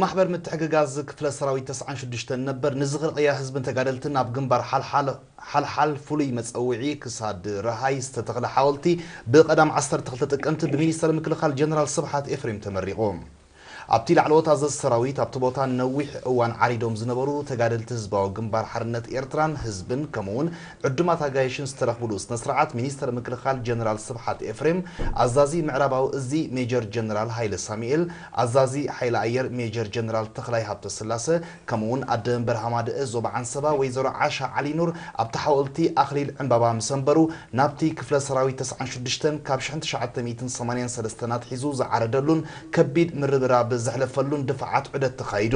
ማሕበር ምትሕግጋዝ ክፍለ ሰራዊት ተስዓን ሽዱሽተን ነበር ንዝኽሪ ቅያ ህዝብን ተጋደልትን ኣብ ግንባር ሓልሓል ፍሉይ መጸውዒ ክሳድ ረሃይ ዝተተኽለ ሓወልቲ ብቐዳም ዓሰርተ ክልተ ጥቅምቲ ብሚኒስተር ምክልኻል ጀነራል ስብሓት ኤፍሬም ተመሪቑ። ኣብቲ ላዕለዎት ኣዘዝ ሰራዊት ኣብቲ ቦታ ነዊሕ እዋን ዓሪዶም ዝነበሩ ተጋደልቲ ህዝባዊ ግንባር ሓርነት ኤርትራን ህዝብን ከምኡውን ዕዱማት ኣጋይሽን ዝተረኽብሉ ስነ ስርዓት ሚኒስተር ምክልኻል ጀነራል ስብሓት ኤፍሬም፣ ኣዛዚ ምዕራባዊ እዚ ሜጀር ጀነራል ሃይለ ሳሙኤል፣ ኣዛዚ ሓይሊ ኣየር ሜጀር ጀነራል ተኽላይ ሃብተስላሰ፣ ከምኡውን ኣደ መንበር ሃማደእ ዞባ ዓንሰባ ወይዘሮ ዓሻ ዓሊኑር ኣብቲ ሓወልቲ ኣኽሊል ዕምባባ ምስ ኣንበሩ፣ ናብቲ ክፍለ ሰራዊት ተስዓን ሽዱሽተን ካብ ሽሕን ትሽዓተ ሚእትን ሰማንያን ሰለስተን ኣትሒዙ ዝዓረደሉን ከቢድ ምርብራብ ዘሕለፈሉን ድፋዓት ዑደት ተኻይዱ።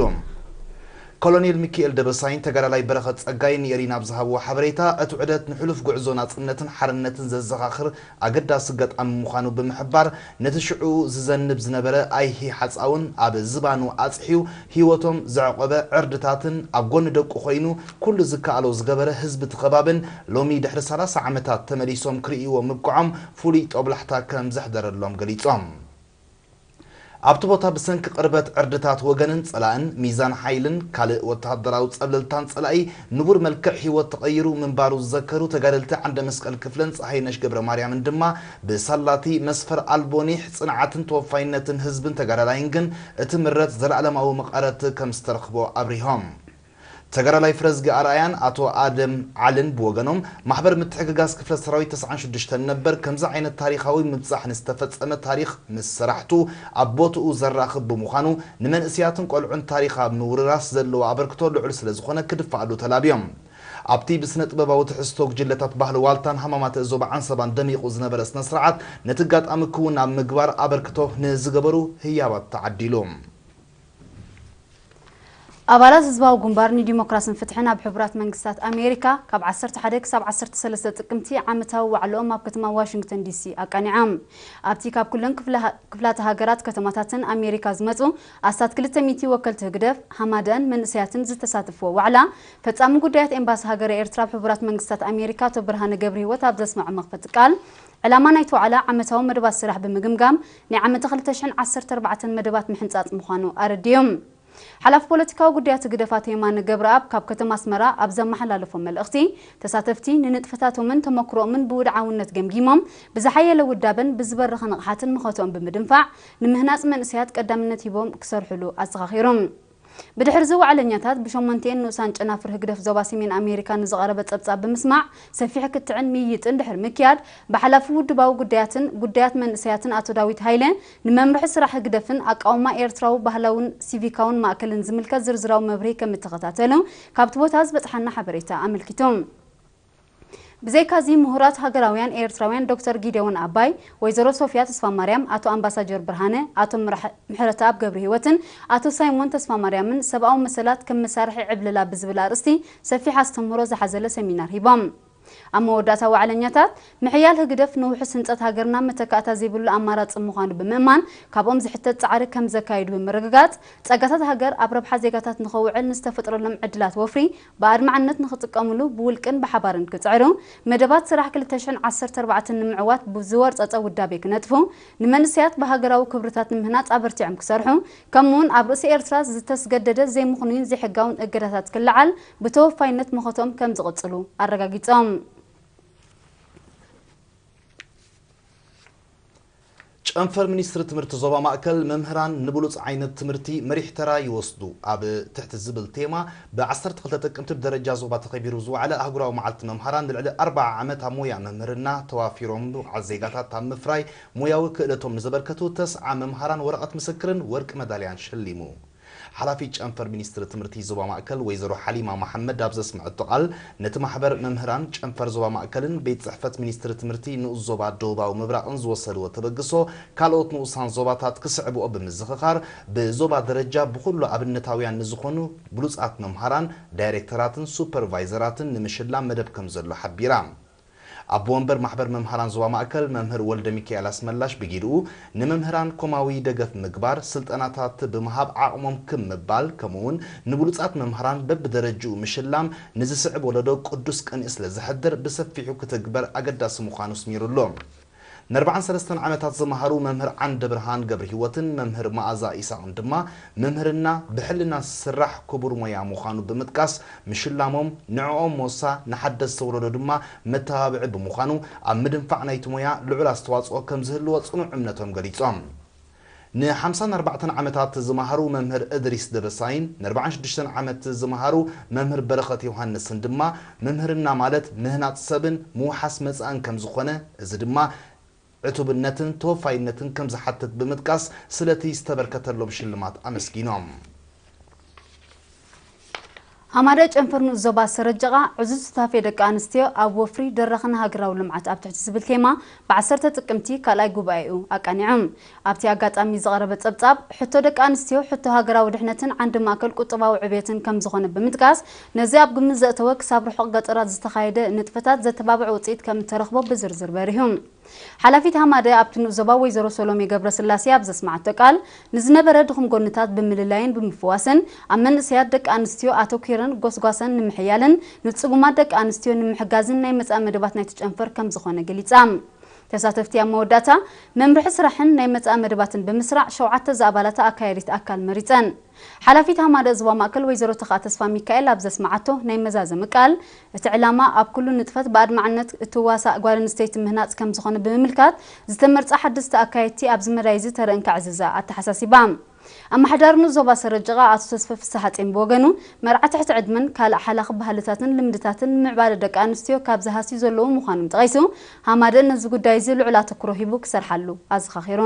ኮሎኔል ሚካኤል ደበሳይን ተጋዳላይ በረኸት ጸጋይን ንኤሪና ኣብ ዝሃብዎ ሓበሬታ፣ እቲ ዑደት ንሕሉፍ ጉዕዞ ናጽነትን ሓርነትን ዘዘኻኽር ኣገዳሲ ኣጋጣሚ ምዃኑ ብምሕባር፣ ነቲ ሽዑ ዝዘንብ ዝነበረ ኣይሂ ሓጻውን ኣብ ዝባኑ ኣጽሕዩ ህይወቶም ዘዕቆበ ዕርድታትን ኣብ ጎኒ ደቁ ኮይኑ ኩሉ ዝከኣሎ ዝገበረ ህዝቢ እቲ ከባብን ሎሚ ድሕሪ ሰላሳ ዓመታት ተመሊሶም ክርእይዎ ምብቅዖም ፍሉይ ጦብላሕታ ከም ዘሕደረሎም ገሊጾም። ኣብቲ ቦታ ብሰንኪ ቅርበት ዕርድታት ወገንን ጸላእን፣ ሚዛን ሓይልን ካልእ ወተሃደራዊ ጸብለልታን ጸላኢ ንቡር መልክዕ ህይወት ተቐይሩ ምንባሩ ዝዘከሩ ተጋደልቲ ዓንደ መስቀል ክፍለን ጸሃይነሽ ገብረ ማርያምን ድማ፣ ብሳላቲ መስፈር ኣልቦ ኒሕ ጽንዓትን ተወፋይነትን ህዝብን ተጋዳላይን ግን እቲ ምረት ዘለኣለማዊ መቐረት ከም ዝተረኽቦ ኣብሪሆም። ተጋዳላይ ፍረዝጊ ኣርኣያን ኣቶ ኣደም ዓልን ብወገኖም፣ ማሕበር ምትሕግጋዝ ክፍለ ሰራዊት ተስዓን ሽዱሽተን ነበር ከምዚ ዓይነት ታሪኻዊ ምብጻሕ ንዝተፈጸመ ታሪኽ ምስ ሰራሕቱ ኣብ ቦትኡ ዘራኽብ ብምዃኑ፣ ንመንእስያትን ቆልዑን ታሪኽ ኣብ ምውርራስ ዘለዎ ኣበርክቶ ልዑል ስለ ዝኾነ ክድፋኣሉ ተላብዮም። ኣብቲ ብስነ ጥበባዊ ትሕዝቶ ጉጅለታት ባህሊ ዋልታን ሃማማተ ዞባ ዓንሰባን ደሚቑ ዝነበረ ስነ ስርዓት፣ ነቲ ኣጋጣሚ ክውን ኣብ ምግባር ኣበርክቶ ንዝገበሩ ህያባት ተዓዲሉ። ኣባላት ህዝባዊ ግንባር ንዲሞክራስን ፍትሕን ኣብ ሕቡራት መንግስታት ኣሜሪካ ካብ ዓሰርተ ሓደ ክሳብ ዓሰርተ ሰለስተ ጥቅምቲ ዓመታዊ ዋዕላኦም ኣብ ከተማ ዋሽንግተን ዲሲ ኣቃኒዖም። ኣብቲ ካብ ኩለን ክፍለ-፣ ክፍላተ ሃገራት ከተማታትን ኣሜሪካ ዝመጹ ኣስታት ክልተ ሚእቲ ወከልቲ ህግደፍ፣ ሃማደን መንእሰያትን ዝተሳተፍዎ ዋዕላ፣ ፈጻሚ ጉዳያት ኤምባሲ ሃገረ ኤርትራ ኣብ ሕቡራት መንግስታት ኣሜሪካ ኣቶ ብርሃነ ገብረህይወት ኣብ ዘስምዖ መኽፈቲ ቃል፣ ዕላማ ናይቲ ዋዕላ ዓመታዊ መደባት ስራሕ ብምግምጋም፣ ናይ ዓመተ ክልተ ሽሕን ዓሰርተ ኣርባዕተን መደባት ምሕንጻጽ ምዃኑ ኣረዲኦም። ሓላፊ ፖለቲካዊ ጉዳያት ህግደፍ ኣቶ የማነ ገብረኣብ ካብ ከተማ ኣስመራ ኣብ ዘመሓላለፎ መልእኽቲ፣ ተሳተፍቲ ንንጥፈታቶምን ተመክሮኦምን ብውድዓውነት ገምጊሞም፣ ብዝሓየለ ውዳበን ብዝበረኸ ንቕሓትን መኸተኦም ብምድንፋዕ፣ ንምህናጽ መንእሰያት ቀዳምነት ሂቦም ክሰርሕሉ ኣዘኻኺሮም። ብድሕሪ እዚ ዋዕለኛታት ብሸሞንቲኤን ንኡሳን ጨናፍር ህግደፍ ዞባ ሰሜን ኣሜሪካ ንዝቐረበ ጸብጻብ ብምስማዕ፣ ሰፊሕ ክትዕን ምይይጥን ድሕሪ ምክያድ፣ ብሓላፊ ውድባዊ ጉዳያትን ጉዳያት መንእሰያትን ኣቶ ዳዊት ሃይለ፣ ንመምርሒ ስራሕ ህግደፍን ኣቃውማ ኤርትራዊ ባህላውን ሲቪካውን ማእከልን ዝምልከት ዝርዝራዊ መብርሂ ከም እተኸታተሉ ካብቲ ቦታ ዝበጽሓና ሓበሬታ ኣመልኪቱ። ብዘይካዚ፣ ምሁራት ሃገራውያን ኤርትራውያን ዶክተር ጊዴዎን ኣባይ፣ ወይዘሮ ሶፍያ ተስፋማርያም፣ ኣቶ ኣምባሳጀር ብርሃነ፣ ኣቶ ምራሕ-፣ ምሕረተኣብ ገብረህይወትን ኣቶ ሳይሞን ተስፋማርያምን ሰብኣዊ መሰላት ከም መሳርሒ ዕብለላ ብዝብል ኣርእስቲ ሰፊሕ ኣስተምህሮ ዝሓዘለ ሰሚናር ሂቦም። ኣብ መወዳእታ ዋዕለኛታት፣ ምሕያል ህግደፍ ንውሑስ ህንጸት ሃገርና መተካእታ ዘይብሉ ኣማራጺ ምዃኑ ብምእማን፣ ካብኦም ዝሕተት ጻዕሪ ከም ዘካየዱ ብምርግጋጽ፣ ጸጋታት ሃገር ኣብ ረብሓ ዜጋታት ንኸውዕል ንዝተፈጥረሎም ዕድላት ወፍሪ ብኣድማዕነት ንኽጥቀምሉ ብውልቅን ብሓባርን ክጽዕሩ፣ መደባት ስራሕ ክልተ ሽሕን ዓሰርተ ኣርባዕተን ንምዕዋት ብዝወርጸጸ ውዳቤ ክነጥፉ፣ ንመንእሰያት ብሃገራዊ ክብርታት ንምህናጽ ኣበርቲዖም ክሰርሑ፣ ከምኡውን ኣብ ርእሲ ኤርትራ ዝተስገደደ ዘይምኽኑይን ዘይሕጋውን እገዳታት ክለዓል ብተወፋይነት መኸተኦም ከም ዝቕጽሉ ኣረጋጊጾም። ጨንፈር ሚኒስትሪ ትምህርቲ ዞባ ማእከል፣ መምህራን ንብሉጽ ዓይነት ትምህርቲ መሪሕ ተራ ይወስዱ ኣብ ትሕቲ ዝብል ቴማ፣ ብ ዓሰርተ ክልተ ጥቅምቲ ብደረጃ ዞባ ተኸቢሩ ዝወዓለ ኣህጉራዊ መዓልቲ መምሃራን፣ ንልዕሊ ኣርብዓ ዓመት ኣብ ሞያ መምህርና ተዋፊሮም ብውዓል ዜጋታት ኣብ ምፍራይ ሞያዊ ክእለቶም ንዘበርከቱ ተስዓ መምሃራን ወረቐት ምስክርን ወርቂ መዳልያን ሸሊሙ። ሓላፊት ጨንፈር ሚኒስትሪ ትምህርቲ ዞባ ማእከል ወይዘሮ ሓሊማ መሓመድ ኣብ ዘስምዐቶ ቃል፣ ነቲ ማሕበር መምህራን ጨንፈር ዞባ ማእከልን ቤት ጽሕፈት ሚኒስትሪ ትምህርቲ ንኡስ ዞባ ደቡባዊ ምብራቕን ዝወሰድዎ ተበግሶ፣ ካልኦት ንኡሳን ዞባታት ክስዕብኦ ብምዝኽኻር፣ ብዞባ ደረጃ ብኹሉ ኣብነታውያን ንዝኾኑ ብሉጻት መምሃራን፣ ዳይሬክተራትን ሱፐርቫይዘራትን ንምሽላም መደብ ከም ዘሎ ሓቢራ። ኣቦ ወንበር ማሕበር መምሃራን ዞባ ማእከል መምህር ወልደሚካኤል ኣስመላሽ ብጊድኡ፣ ንመምህራን ኮማዊ ደገፍ ምግባር፣ ስልጠናታት ብምሃብ ዓቕሞም ክብ ምባል፣ ከምኡውን ንብሉጻት መምሃራን በብደረጅኡ ምሽላም፣ ንዝስዕብ ወለዶ ቅዱስ ቅንኢ ስለ ዘሕድር፣ ብሰፊሑ ክትግበር ኣገዳሲ ምዃኑ ኣስሚሩሉ። ንኣርባዓን ሰለስተን ዓመታት ዝመሃሩ መምህር ዓንደ ብርሃን ገብረ ህይወትን መምህር መኣዛ ኢሳቕን ድማ፣ መምህርና ብሕልና ዝስራሕ ክቡር ሞያ ምዃኑ ብምጥቃስ፣ ምሽላሞም ንዕኦም ሞሳ፣ ንሓደስቲ ወለዶ ድማ መተባብዒ ብምዃኑ፣ ኣብ ምድንፋዕ ናይቲ ሞያ ልዑል ኣስተዋጽኦ ከም ዝህልዎ ጽኑዕ እምነቶም ገሊጾም። ን54 ዓመታት ዝመሃሩ መምህር እድሪስ ደበሳይን ን46 ዓመት ዝመሃሩ መምህር በረኸት ዮሃንስን ድማ፣ መምህርና ማለት ምህናጽ ሰብን ምውሓስ መጻእን ከም ዝኾነ፣ እዚ ድማ ዕቱብነትን ተወፋይነትን ከም ዝሓትት ብምጥቃስ፣ ስለቲ ዝተበርከተሎም ሽልማት ኣመስጊኖም። ሃማደ ጨንፈር ንኡስ ዞባ ሰረጀቓ ዕዙዝ ሱታፌ ደቂ ኣንስትዮ ኣብ ወፍሪ ደረኽን ሃገራዊ ልምዓት ኣብ ትሕቲ ዝብል ቴማ ብ10 ጥቅምቲ ካልኣይ ጉባኤኡ ኣቃኒዑ። ኣብቲ ኣጋጣሚ ዝቐረበ ጸብጻብ፣ ሕቶ ደቂ ኣንስትዮ ሕቶ ሃገራዊ ድሕነትን ዓንዲ ማእከል ቁጠባዊ ዕብየትን ከም ዝኾነ ብምጥቃስ፣ ነዚ ኣብ ግምት ዘእተወ ክሳብ ርሑቕ ገጠራት ዝተኻየደ ንጥፈታት ዘተባብዕ ውጽኢት ከም እተረኽቦ ብዝርዝር በሪሁ። ሓላፊት ሃማደ ኣብቲ ንኡስ ዞባ ወይዘሮ ሰሎሜ ገብረስላሴ ኣብ ዘስማዓቶ ቃል፣ ንዝነበረ ድኹም ጎንታት ብምልላይን ብምፍዋስን፣ ኣብ መንእሰያት ደቂ ኣንስትዮ ኣተኲረን ጎስጓሰን ንምሕያልን ንጽጉማት ደቂ ኣንስትዮ ንምሕጋዝን ናይ መጻኢ መደባት ናይቲ ጨንፈር ከም ዝኾነ ገሊጻ። ተሳተፍቲ ኣብ መወዳእታ መምርሒ ስራሕን ናይ መጻኢ መደባትን ብምስራዕ ሸውዓተ ዝኣባላታ ኣካያዲት ኣካል መሪጸን። ሓላፊት ሃማደ ዞባ ማእከል ወይዘሮ ተኽኣ ተስፋ ሚካኤል ኣብ ዘስማዓቶ ናይ መዛዘሚ ቃል፣ እቲ ዕላማ ኣብ ኩሉ ንጥፈት ብኣድማዕነት እትዋሳእ ጓል ኣንስተይቲ ምህናጽ ከም ዝኾነ ብምምልካት፣ ዝተመርጻ ሓደስቲ ኣካየድቲ ኣብዚ መዳይ እዚ ተረአን ከዕዝዛ ኣተሓሳሲባ። ኣመሓዳሪ ንኡስ ዞባ ሰረጀቓ ኣቶ ተስፈ ፍስሓጼን ብወገኑ፣ መርዓ ትሕቲ ዕድመን ካልእ ሓላኺ ባህልታትን ልምድታትን ንምዕባለ ደቂ ኣንስትዮ ካብ ዝሃስዩ ዘለዉ ምዃኖም ጠቒሱ፣ ሃማደ ነዚ ጉዳይ እዚ ልዑል ኣተኩሮ ሂቡ ክሰርሓሉ ኣዘኻኺሩ።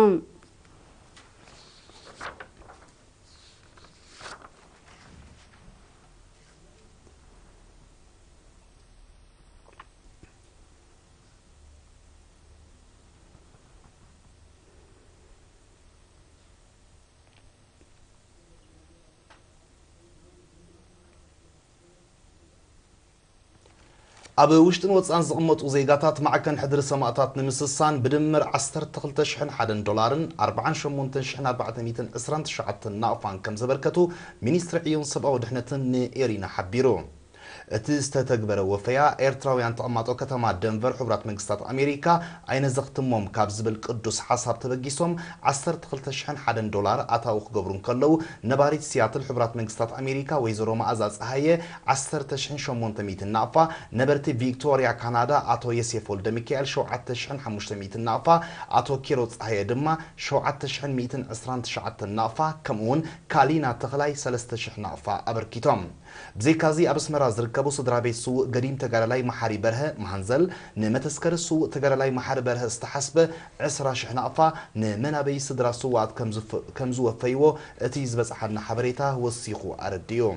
ኣብ ውሽጥን ወጻን ዝቕመጡ ዜጋታት ማዕከን ሕድሪ ሰማእታት ንምስሳን ብድምር ዓሰርተ ክልተ ሽሕን ሓደን ዶላርን ኣርባዓን ሸሞንተን ሽሕን ኣርባዕተ ሚእትን ዕስራን ትሽዓተን ናቕፋን ከም ዘበርከቱ ሚኒስትሪ ዕዮን ሰብኣዊ ድሕነትን ንኤሪና ሓቢሩ። እቲ ዝተተግበረ ወፈያ፣ ኤርትራውያን ተቐማጦ ከተማ ደንቨር ሕቡራት መንግስታት ኣሜሪካ ኣይነዘኽትሞም ካብ ዝብል ቅዱስ ሓሳብ ተበጊሶም ዓሰርተ ክልተ ሽሕን ሓደን ዶላር ኣታዊ ክገብሩ እንከለዉ፣ ነባሪት ሲያትል ሕቡራት መንግስታት ኣሜሪካ ወይዘሮ መኣዛ ጸሃየ ዓሰርተ ሽሕን ሸሞንተ ሚእትን ናቕፋ፣ ነበርቲ ቪክቶሪያ ካናዳ ኣቶ የሴፍ ወልደሚካኤል ሸውዓተ ሽሕን ሓሙሽተ ሚእትን ናቕፋ፣ ኣቶ ኪሮ ጸሃየ ድማ ሸውዓተ ሽሕን ሚእትን ዕስራን ትሽዓተን ናቕፋ፣ ከምኡ'ውን ካሊና ተኽላይ ሰለስተ ሽሕ ናቕፋ ኣበርኪቶም። ብዘይካዚ ኣብ ኣስመራ ዝርከቡ ስድራ ቤት ስዉእ ገዲም ተጋዳላይ መሓሪ በርሀ መሃንዘል ንመተስከሪ ስዉእ ተጋዳላይ መሓሪ በርሀ ዝተሓስበ ዕስራ ሽሕ ናቕፋ ንመናበይ ስድራ ስዉኣት ከም ዝፍ-፣ ከም ዝወፈይዎ እቲ ዝበጽሓና ሓበሬታ ወሲኹ ኣረዲኡ።